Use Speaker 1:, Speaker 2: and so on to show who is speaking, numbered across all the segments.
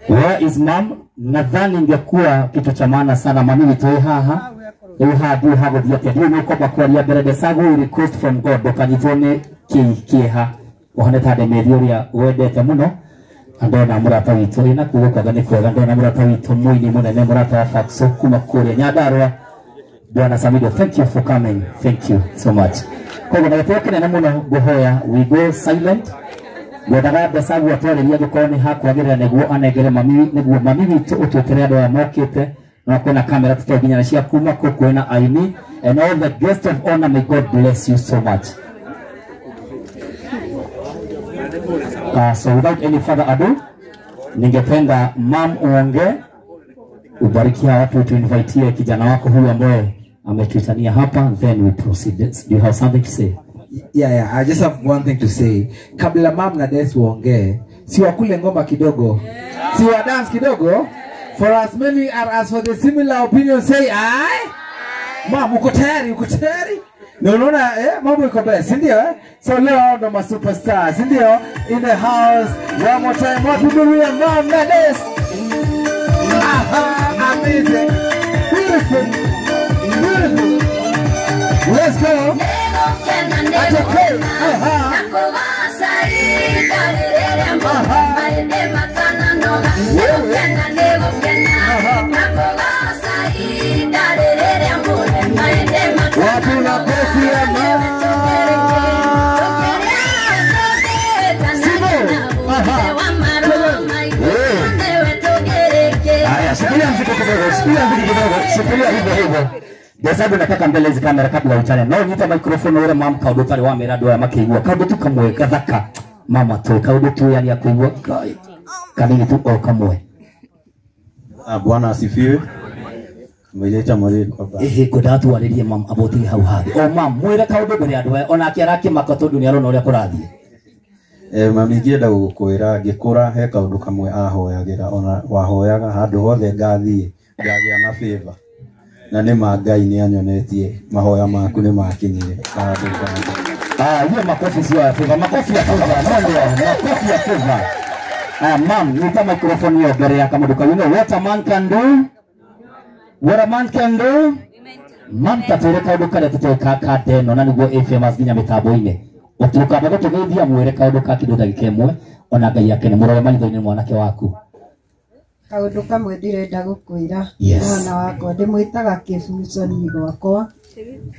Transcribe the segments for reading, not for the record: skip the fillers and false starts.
Speaker 1: Where is mom? Nadhani ingekuwa kitu cha maana sana mami witũ haha. Rĩu haha ndiũĩ hagũthiĩ atĩa, ndiũĩ nĩ ũkwamba kwaria mbere. Desagu, request from God, ndũkanyitwo nĩ kĩeha ũhane ta Demethi ũrĩa wendete mũno. Na ndona mũrata witũ ĩna kuga kwega nĩ kwega, ndona mũrata witũ mũini mũnene, mũrata wa Faxo kuma kũrĩa Nyandarua, Bwana Samido, thank you for coming, thank you so much. Koguo na gĩtĩo kĩnene mũno ngũhoya we go silent. Ngwendaga Desagu atwarĩrie angĩkorwo nĩ hakwagĩrĩra nĩguo anengere mami, nĩguo mami witũ ũtwĩtĩre andũ aya mokĩte na kwĩna kamera tũtoĩ nginya cia kuma kũ, kwĩna aini and all the guests of honor. May God bless you so much. So without any further ado, ningependa mam uongee, ubariki hawa watu, tuinvitie kijana wako huyu ambaye ametuitania hapa, then we proceed. Do you have something to say?
Speaker 2: Yeah, I just have one thing to say. Kabla mam na Des waongee, si wakule ngoma kidogo, si wa dance kidogo. For as many are as for the similar opinion, say aye. Mam, uko tayari? Uko tayari? Na unaona mambo iko best, si ndio eh? So leo hao ndo ma superstars, si ndio? In the house, one more time, what we do here, Mom na Des. Aha, amazing. Beautiful. Beautiful. Let's go. Atokee. Aha. Aha. Wapi makofi ya mama? Simo. Aha.
Speaker 1: Haya, shikilia mziki kidogo, shikilia mziki kidogo, shikilia hivyo hivyo. Desagu nataka mbele hizi kamera kabla uchane. No nyita microphone ure mam kaundu tari wa mera andũ aya makĩigua. Kaundu tu kamwe gathaka. Mama tu kaundu tu yani ya kuigua kanini tu o kamwe.
Speaker 3: Bwana asifiwe. Mwilecha mwari kwamba.
Speaker 1: Ehe, ngwendaga tuarĩrie mam about hau hathi. O mam mwĩre kaundu mbere ya andũ aya onake arakĩmaka tondũ nĩ arona ũrĩa kũrathiĩ.
Speaker 3: Mami ingĩenda gũkwĩra ngĩkũra he kaũndũ kamwe ahoyagĩra, ona wahoyaga handũ hothe ngathiĩ ngagĩa na favor. Na nĩ ma Ngai nĩ anyonetie mahoya maku nĩ makinyire handũ ngathiĩ.
Speaker 1: Hiyo makofi sio ya favor, makofi ya favor, no no, makofi ya favor. Mam, nita microphone hiyo mbere ya kamundu. You know what a man can do? What a man can do? Mam tatwĩre kaũndũ karĩa tũtoĩ ka kandeno na nĩguo ĩ famous nginya mĩtambo-inĩ. Ũtukamba gũtũgeithia mwĩre kaũndũ ka kĩndũ ndagĩka ĩmwe ona Ngai akene mũrore maitho-inĩ mwanake waku.
Speaker 4: Kaũndũ kamwe ndĩrenda gũkwĩra.
Speaker 1: Yes.
Speaker 4: Mwana wakwa ndĩmwĩtaga kĩbuco niĩ gwakwa.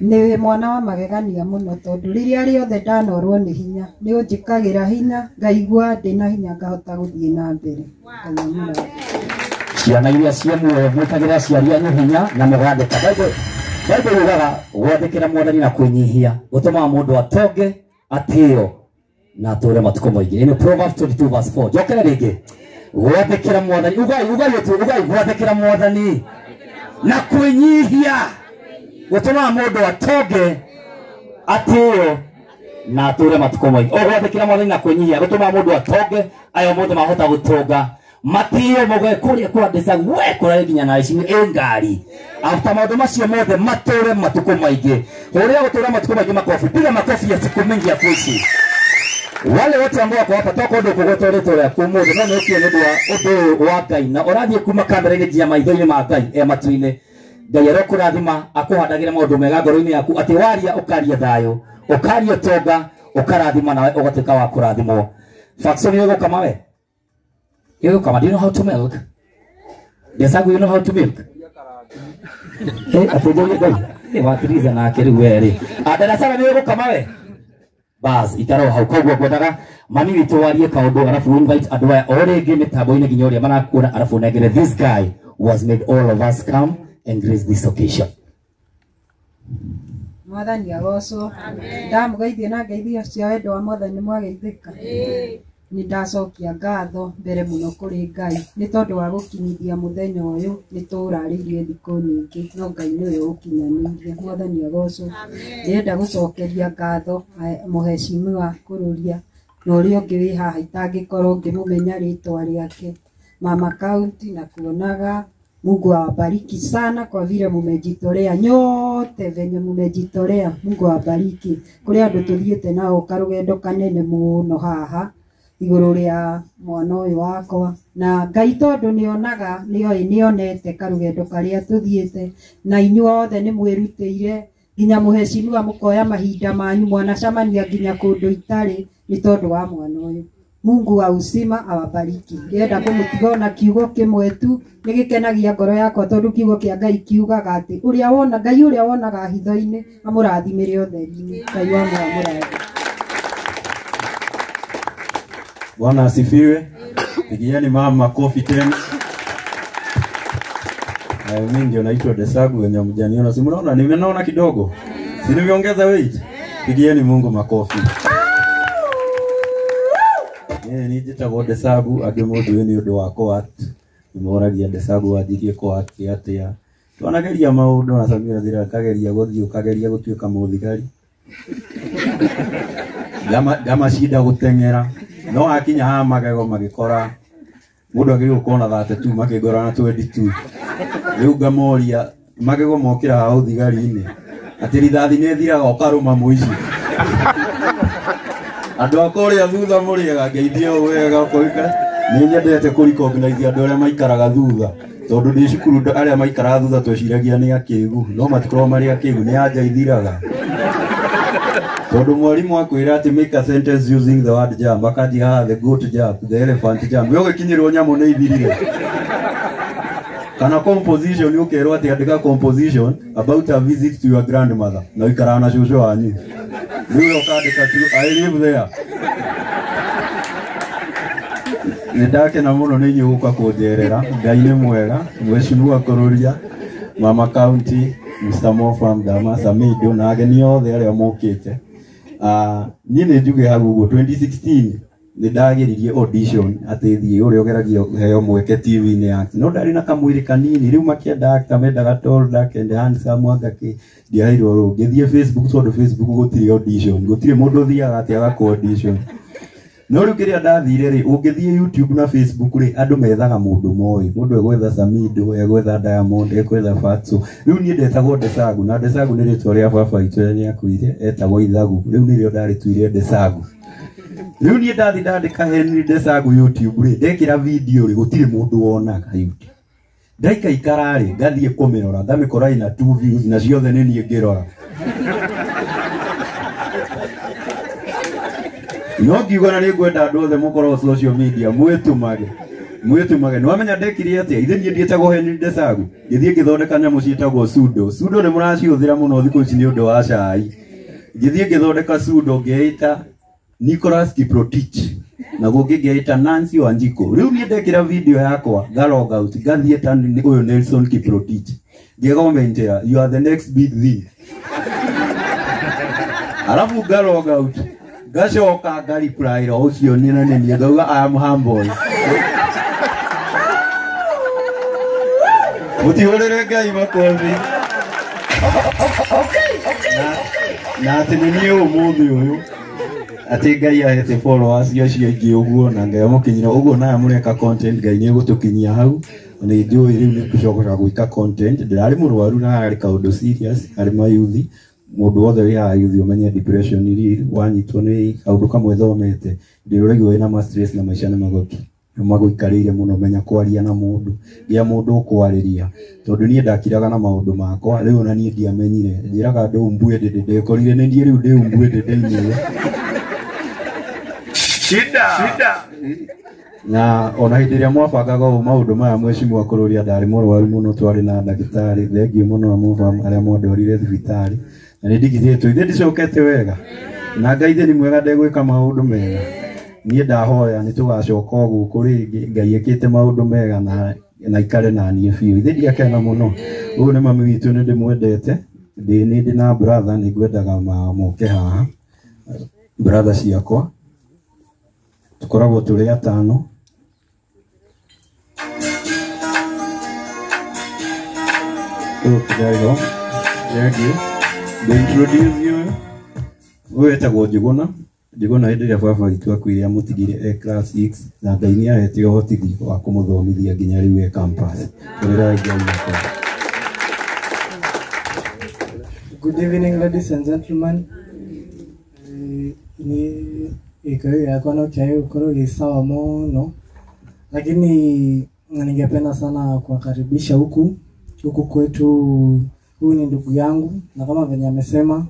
Speaker 4: Nĩ mwana wa magegania mũno tondũ rĩrĩa rĩothe ndanorwo nĩ hinya nĩ ũnjĩkagĩra hinya ngaigua ndĩna hinya ngahota gũthiĩ na mbere. Ngai amũrathime.
Speaker 1: Ciana iria ciĩ muoyo mwĩkagĩre aciari anyu hinya na mũgathĩka. Bible yugaga gwathĩkĩra mwathani na kwĩnyihia gũtũmaga mũndũ atonge, atĩo na atũre matukũ maingĩ. Ĩno Proverbs 22 verse 4. Njokere rĩngĩ. Gwathĩkĩra mwathani, ugai, ugai tu, ugai gwathĩkĩra mwathani na kwĩnyihia gũtũmaga mũndũ atonge, atĩo na atũre matukũ maingĩ. O gwathĩkĩra mwathani na kwĩnyihia gũtũmaga mũndũ atonge, ayo mũndũ mahota gũtonga. Matio mũgwe kũrĩa kwa Desagu, we kũrĩa nginya na ici ĩ ngari. After maũndũ macio mothe matũre matukũ maingĩ. Ũrĩa gũtũra matukũ maingĩ makofi. Piga makofi ya siku mingi ya kuishi. Wale wote ambao wako hapa toka ũndũ kũgweta rĩtwa rĩaku ũmũthĩ, no nĩ ũkire nĩ ũndũ wa ũndũ ũyũ wa Ngai na ũrathiĩ kuma kamera-inĩ nginya maitho-inĩ ma Ngai e matu-inĩ. Ngai arokũrathima akũhandagĩre maũndũ mega ngoro-inĩ yaku atĩ waria ũkaria thayũ, ũkaria ũtonga, ũkarathima nawe ũgatuĩka wa kũrathimwo. Faxon nĩ ũgũkama we? Ũgũkama, do you know how to milk? Desagu, you know how to milk? Atĩ njũrie Ngai. Watiriza nake rĩu we rĩ. Darasara nĩ ũgũkama we? Bas, ikara hau. Koguo ngwendaga mami witũ warie kaũndũ arabu invite andũ aya o rĩngĩ mĩtambo-inĩ nginya ũrĩa marakuona arabu nengere. This guy was made all of us come and grace this occasion.
Speaker 4: Mwathani agocwo. Ndamũgeithia na ngeithio cia wendo wa Mwathani mwageithĩka. Nĩ ndacokia ngatho mbere mũno kũrĩ Ngai nĩ tondũ wa gũkinyithia mũthenya ũyũ. Nĩ tũrarĩirie thikũ nyingĩ no Ngai nĩwe ũkinyanĩirie. Mwathani agocwo. Ndĩrenda gũcokeria ngatho mũheshimiwa Kũrũria na ũrĩa ũngĩ wĩ haha itangĩkorwo ngĩmũmenya rĩtwa rĩake, Mama County, na kuonaga Mungu awabariki sana kwa vile mumejitolea nyote venye mumejitolea. Mungu awabariki. Kũrĩ andũ tũthiĩte nao karũgendo kanene mũno haha Igũrũ rĩa mwana ũyũ wakwa na Ngai tondũ nĩonaga nĩoĩ nĩonete karũgendo karĩa tũthiĩte na inyuothe nĩ mwĩrutĩire nginya mũheshimiwa mũkoya mahinda manyu mwanacemania nginya kũndũ itarĩ nĩ tondũ wa mwana ũyũ. Mungu wa uzima awabariki. Ndĩrenda kũmũtiga ona kiugo kĩmwe tu nĩ gĩkenagia ngoro yakwa tondũ kiugo kĩa Ngai kiugaga atĩ ũrĩa wona Ngai ũrĩa wonaga hitho-inĩ amũrathimĩre ũtheri-inĩ. Ngai wa mũrathime.
Speaker 3: Bwana asifiwe. Pigieni mama makofi tena. Mimi ndio naitwa Desagu, wenye mjaniona. Si mnaona nimenaona kidogo? Si nimeongeza weight? Pigieni Mungu makofi. Ni njĩtagwo Desagu, angĩ mũndũ nĩ ũndũ wa coact. Nĩmoragia Desagu wanjirie coact atĩa. Twanageria maũndũ na Samira thira kageria gũthiĩ ũkageria gũtuĩka mũthigari. Ngamacinda gũteng'era. No akinya haha magego magĩkora mũndũ agĩrĩirwo gũkorwo na 32 makĩngora na 22. Rĩu ngamoria magego mokĩra haha ũthigari-inĩ atĩ rithathi nĩ ĩthiraga ũkarũma mũici. Andũ a kũrĩa thutha mũrĩega ngeithie ũũ wega ũkoiga nĩ nyendete kũ recognize andũ arĩa maikaraga thutha tondũ ndĩ cukuru arĩa maikaraga thutha tweciragia nĩ akĩgu no matikoragwo marĩ akĩgu nĩ anja ithiraga. Tondũ mwarimu akwĩra atĩ make a sentence using the word jump akanjia haha the goat jump, the elephant jump, we ũgĩkinyĩrwo nyamũ nĩ ithirire. Kana composition ũkerwo atĩ andĩka composition about a visit to your grandmother na ũikaraga na cũcũ wanyu. Rĩu ũkandĩka tu I live there. Nĩ ndakena mũno nĩ inyuĩ gũka kũnjerera. Ngai nĩ mwega. Mheshimiwa Kũrũria, Mama County, Mr. Mofam Dama, Samido na ageni othe arĩa mokĩte. Niĩ nĩ njuge hau ũguo 2016 nĩ ndageririe audition atĩ thiĩ ũrĩa ũgeragia heo mweke TV-inĩ ya no ndarĩ na kamwĩrĩ kanini rĩu makĩenda actor mendaga tall dark and handsome anga kĩ ndiaheirwo rũũ. Ngĩthiĩ Facebook tondũ Facebook gũtirĩ audition gũtirĩ mũndũ ũthiaga atĩ agakwo audition. No rĩu kĩrĩa ndathire rĩ ũngĩthiĩ YouTube na Facebook rĩ andũ methaga mũndũ moĩ mũndũ egwetha Samido egwetha Diamond egwetha Fatso. Rĩu niĩ ndetagwo Desagu na Desagu nĩ rĩtwa rĩa baba witũ ũrĩa nĩakuire etagwo Ithagu rĩu nĩrĩo ndarĩtuire Desagu. Rĩu niĩ ndathi ndandĩka Henry Desagu YouTube rĩ ndekĩra video rĩ gũtirĩ mũndũ wonaga YouTube. Ndaikaikara rĩ ngathiĩ kũmĩrora ngamĩkora ina 2 views na ciothe nĩ niĩ ngĩrora. No ngiuga na nĩngwenda andũ othe mũkorwo social media mwĩtũmage mwĩtũmage. Nĩwamenya ndekire atĩa ithe niĩ ndiĩtagwo Henry Desagu ngĩthiĩ ngĩthondeka nyamũ ciĩtagwo sudo. Sudo nĩ mũracihũthĩra mũno thikũ ici nĩ ũndũ wa cai. Ngĩthiĩ ngĩthondeka sudo ngĩĩta Nicholas Kiprotich na gũngĩ ngĩĩta Nancy Wanjiko. Rĩu niĩ ndekĩra video yakwa nga log out ngathiĩ ta ũyũ Nelson Kiprotich ngĩgomentera you are the next big thing. Alafu nga log out ngacoka nga reply ro ũcio nĩ na nĩ ngauga I am humble. Mũtihũrĩre Ngai makobi. Na atĩ nĩ niĩ ũmũthĩ ũyũ atĩ Ngai ahete followers acio aingĩ ũguo na Ngai amũkinyĩra ũguo na mũreka content Ngai nĩ egũtũkinyia hau. Nĩ njũĩ rĩu nĩ gũcoka gwĩka content ndĩrarĩ mũrwaru na harĩ kaũndũ serious harĩ mayuthi mũndũ wothe wĩ haha yuthi ũmenye depression rĩ wanyitwo nĩ kaũndũ kamwe thomete ndĩrũraigua wĩna ma stress na maica nĩ magoki magũikarĩire mũno menya kwaria na mũndũ gĩa mũndũ ũkwarĩria tondũ niĩ ndakiraga na maũndũ makwa rĩu ona niĩ ndiamenyire njĩraga andũ umbue ndĩndĩ ndekorire nĩ niĩ rĩu ndĩ umbue ndĩndĩ
Speaker 5: Shida.
Speaker 3: Na ona hĩndĩ ĩrĩa mwabangaga ũũ maũndũ maya mheshimiwa Kũrũria ndarĩ mũrwaru mũno twarĩ na ndagĩtarĩ thengiũ mũno arĩa mwandwarire thibitarĩ na nĩ ndigithĩtwo ithe ndicokete wega na Ngai ithe nĩ mwega ndegwĩka maũndũ mega. Niĩ ndahoya nĩ tũgacoka o gũkũ rĩngĩ Ngai ekĩte maũndũ mega na ikare na niĩ biũ ithe ndiakena mũno. Ũyũ nĩ mami witũ nĩ ndĩmwendete ndĩ nĩ ndĩ na brother nĩ ngwendaga moke haha brother ciakwa tukoragwo tũrĩ atano. There you go. Thank you. They introduce you. Ũyũ etagwo Njũgũna. Njũgũna hĩndĩ ĩrĩa baba witũ akuire amũtigire e class 6 na Ngai nĩ ahete ũhotithio wa kũmũthomithia nginya rĩu e campus. Ũrĩrai Ngai wakwa.
Speaker 6: Good evening, ladies and gentlemen.
Speaker 5: Gĩkũyũ gĩakwa no kĩage gũkorwo gĩ sawa mũno, lakini ningependa sana kuwakaribisha huku kwetu. Huyu ni ndugu yangu, na kama venye amesema,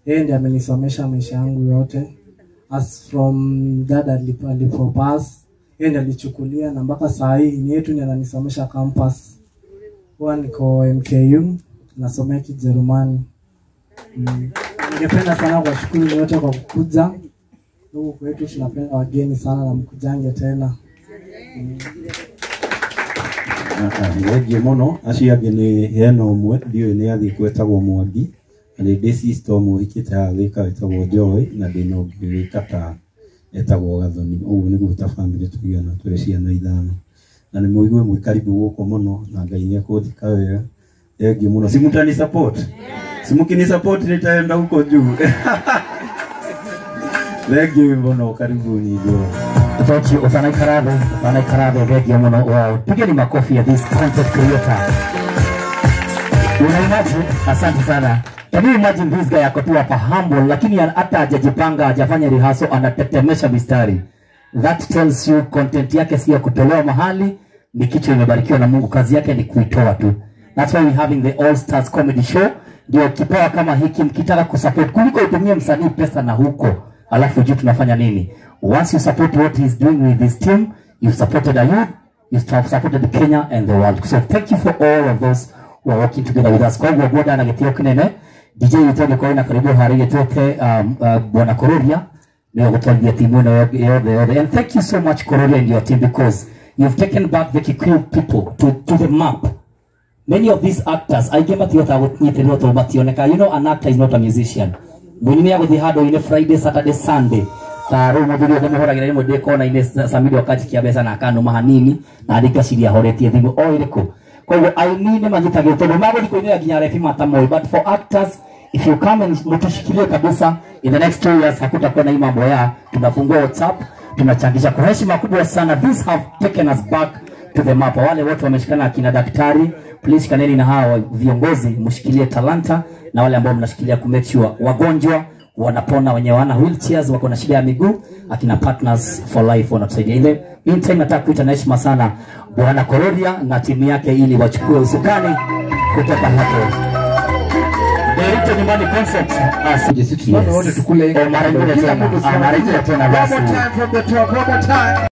Speaker 5: yeye ndiye amenisomesha maisha yangu yote. As from dad alipo pass, yeye ndiye alichukulia, na mpaka saa hii ni yetu ndiye ananisomesha campus. Huwa niko MKU nasomea Kijerumani. Ningependa sana kuwashukuru nyote kwa kukuja huku kwetu. Tunapenda wageni sana na mkujange tena.
Speaker 3: Thengiũ mũno. Acio angĩ nĩ hena ũmwe ndiũĩ nĩ athiĩ kwetagwo Mwangi, na nĩ ndĩ sister ũmwe ũhikĩte haha Thĩka wĩtagwo Joy, na ndĩna ũngĩ wĩ Qatar etagwo Gathoni. Ũguo nĩguo ta bamĩrĩ tũigana, tũrĩ ciana 5. Na nĩ mũigue mwĩ karibu gũkũ mũno, na Ngai nĩ ekũnjĩka wega. Thengiũ mũno. Si mtani support? Si mkini support nitaenda huko juu. Thengiũ mũno, karibuni ithuothe.
Speaker 1: Thank you. Utanaikarathe, thengiũ mũno. Wow. Pigeni makofi ya this content creator. Una imagine? Asante sana. Can you imagine this guy ako tu hapa humble, lakini hata hajajipanga, hajafanya rehearsal, anatetemesha mistari. That tells you content yake si ya kutolewa mahali, ni kichwa imebarikiwa na Mungu, kazi yake ni kuitoa tu. That's why we having the All Stars Comedy Show. Ndio kipawa kama hiki mkitaka kusupport, kuliko utumie msanii pesa na huko, alafu juu tunafanya nini? Once you support what he's doing with his team, you supported a youth, you have supported Kenya and the world. So thank you for all of those who are working together with us. Kwa hivyo boda na gĩtĩo kĩnene DJ witũ kwa ina karibu harĩ gĩtwete Bwana Kororia nĩwe gũtwarithia timu ĩno yothe. And thank you so much Kororia and your team, because you've taken back the Kikuyu people to the map. Many of these actors aingĩ matihotaga gũnyitĩrĩrwo tondũ mationeka. You know, an actor is not a musician. Mũini nĩ agũthiĩ handũ inĩ Friday, Saturday, Sunday. Ta rĩu mũthuri ũyũ ndĩmũhũragĩra rĩmwe ndĩ kona-inĩ Samiri akanjikia mbeca na akanũma hanini na ndikaciria horetie thimũ o ĩrĩkũ. Koguo aini nĩ manyitagĩrwo tondũ magũthiĩ kũinĩra nginya rebi matamũĩ. But for actors, if you come and mtushikilie kabisa, in the next 2 years hakutakuwa na hii mambo ya tunafungua WhatsApp, tunachangisha. Kwa heshima kubwa sana, these have taken us back to the map. Wale wote wameshikana akina daktari, please shikaneni na hawa viongozi, mshikilie talanta, na wale ambao mnashikilia ku make sure wagonjwa wanapona, wenye wana wheelchairs, wako na shida ya miguu, akina Partners for Life wanatusaidia. Ile meantime nataka kuita na heshima sana Bwana Kororia na timu yake ili wachukue usukani kutoka hapo. Derito nyumbani concept.
Speaker 2: Yes. Wote tukule.
Speaker 1: Mara nyingine tena. Mara nyingine tena basi.
Speaker 2: One more time from the top, one more time.